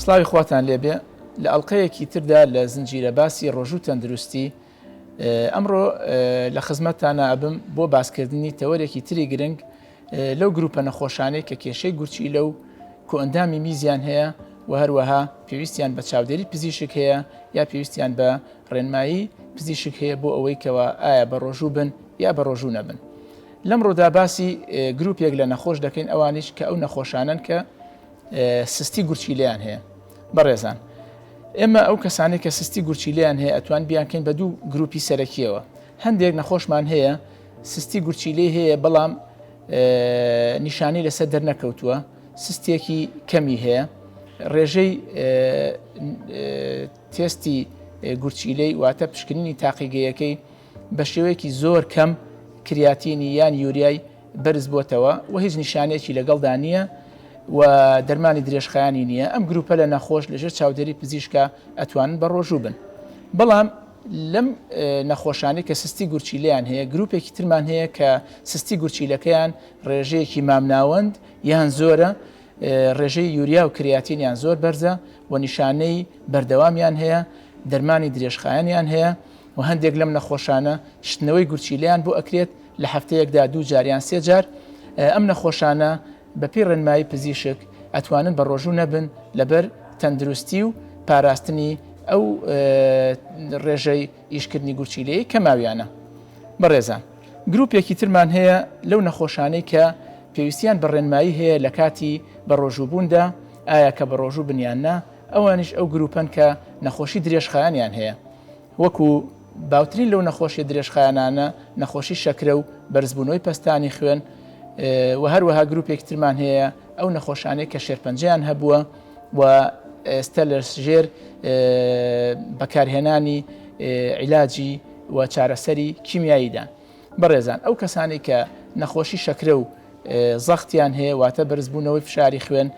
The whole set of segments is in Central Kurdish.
سڵاوی خواتان لێبێ لە ئەڵلقەیەکی تردا لە زنجیرە باسی ڕۆژوو تەندروستی ئەمڕۆ لە خزمەتتانە ئەبم بۆ باسکردنی تەوەرێکی تری گرنگ لەو گروپە نەخۆشانەی کە کێشەی گورچیلە و کۆئەندامی میزیان هەیە و هەروەها پێویستیان بە چاودێری پزیشک هەیە یا پێویستیان بە ڕێنمایی پزیشک هەیە بۆ ئەوەی کەوا ئایا بە ڕۆژوو بن یا بە ڕۆژوو نەبن. لەمڕۆدا باسی گروپێک لە نەخۆش دەکەین ئەوانیش کە ئەو نەخۆشانەن کە سستی گورچیلەیان هەیە. بەڕێزان ئێمە ئەو کەسانەی کە سستی گورچیلەیان هەیە ئەتوان بیانکەین بە دوو گروپی سەرەکیەوە. هەندێک نەخۆشمان هەیە سستی گورچیلەی هەیە بەڵام نیشانەی لەسەر دەرنەکەوتووە، سستێکی کەمی هەیە، ڕێژەی تێستی گورچیلەی واتە پشکنینی تاقیگەیەکەی بە شێوەیەکی زۆر کەم کریاتینی یان یوریای بەرز بۆتەوە و هیچ نیشانەیەکی لەگەڵدا نییە و دەرمانی درێژخایانی نییە ئەم گروپە لە نەخۆش لەژێر چاودێری پزیشکە ئەتوانن بە ڕۆژوو بن بەڵام لەم نەخۆشانەی کە سستی گورچیلەیان هەیە گروپێکی ترمان هەیە کە سستی گورچیلەکەیان ڕێژەیەکی مامناوەند یان زۆرە ڕێژەی یوریا و کریاتینیان زۆر بەرزە و نیشانەی بەردەوامیان هەیە دەرمانی درێژخایەنیان هەیە و هەندێک لەم نەخۆشانە شتنەوەی گورچیلەیان بۆ ئەکرێت لە هەفتەیەکدا دوو جار یان سێ جار ئەم نەخۆشانە بەپێی ڕێنمایی پزیشک ئەتوانن بە ڕۆژوو نەبن لەبەر تەندروستی و پاراستنی ئەو ڕێژەی ئیشکردنی گورچیلەیە کە ماویانە. بەڕێزان گروپێکی ترمان هەیە لەو نەخۆشانەی کە پێویستیان بە ڕێنمایی هەیە لە کاتی بە ڕۆژووبووندا ئایا کە بە ڕۆژوو بن یان نا، ئەوانیش ئەو گروپەن کە نەخۆشی درێژخایەنیان هەیە وەکو باوترین لەو نەخۆشیە درێژخایەنانە نەخۆشی شەکرە و بەرزبوونەوەی پەستانی خوێن و هەروەها گروپێکی ترمان هەیە ئەو نەخۆشانەی کە شێرپەنجەیان هەبووە و ئێستا لە ژێر بەکارهێنانی عیلاجی و چارەسەری کیمیاییدان. بەڕێزان ئەو کەسانەی کە نەخۆشی شەکرە و زەختیان هەیە واتە بەرزبوونەوەی فشاری خوێن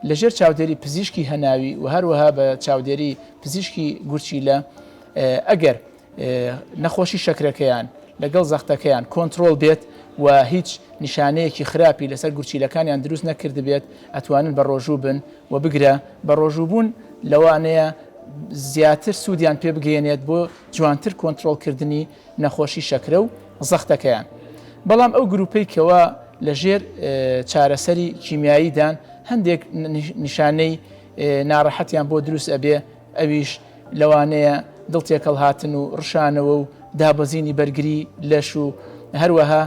لەژێر چاودێری پزیشکی هەناوی و هەروەها بە چاودێری پزیشکی گورچیلە ئەگەر نەخۆشی شەکرەکەیان لەگەڵ زەختەکەیان کۆنترۆڵ بێت و هیچ نیشانەیەکی خراپی لەسەر گورچیلەکانیان دروست نەکردبێت ئەتوانن بە ڕۆژوو بن و بگرە بە ڕۆژووبوون لەوانەیە زیاتر سوودیان پێ بگەیەنێت بۆ جوانتر کۆنترۆڵکردنی نەخۆشی شەکرە و زەختەکەیان. بەڵام ئەو گروپەی کەوا لە ژێر چارەسەری کیمیاییدان هەندێک نیشانەی ناڕەحەتیان بۆ دروست ئەبێ ئەویش لەوانەیە دڵ تێکەڵهاتن و ڕشانەوە و دابەزینی بەرگری لەش و هەروەها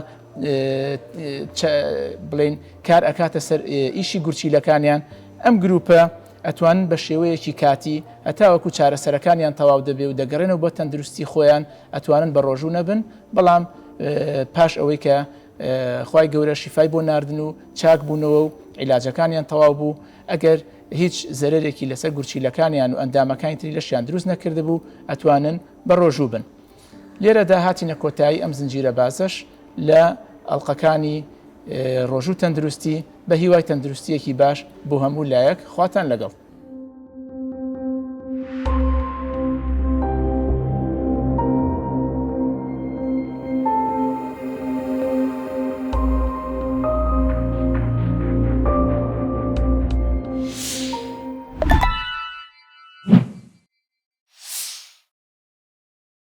بڵێن کار ئەکاتە سەر ئیشی گورچیلەکانیان ئەم گروپە ئەتوانن بە شێوەیەکی کاتی هەتاوەکو چارەسەرەکانیان تەواو دەبێ و دەگەڕێنەوە بۆ تەندروستی خۆیان ئەتوانن بە ڕۆژوو نەبن بەڵام پاش ئەوەی کە خوای گەورە شیفای بۆ ناردن و چاک بوونەوە و عیلاجەکانیان تەواو بوو ئەگەر هیچ زەرەرێکی لەسەر گورچیلەکانیان و ئەندامەکانی تری لەشیان دروست نەکردبوو ئەتوانن بە ڕۆژوو بن. لێرەدا هاتینە کۆتایی ئەم زنجیرە باسەش لە ئەڵقەکانی ڕۆژوو تەندروستی بە هیوای تەندروستیەکی باش بۆ هەموو لایەک خواتان لەگەڵ.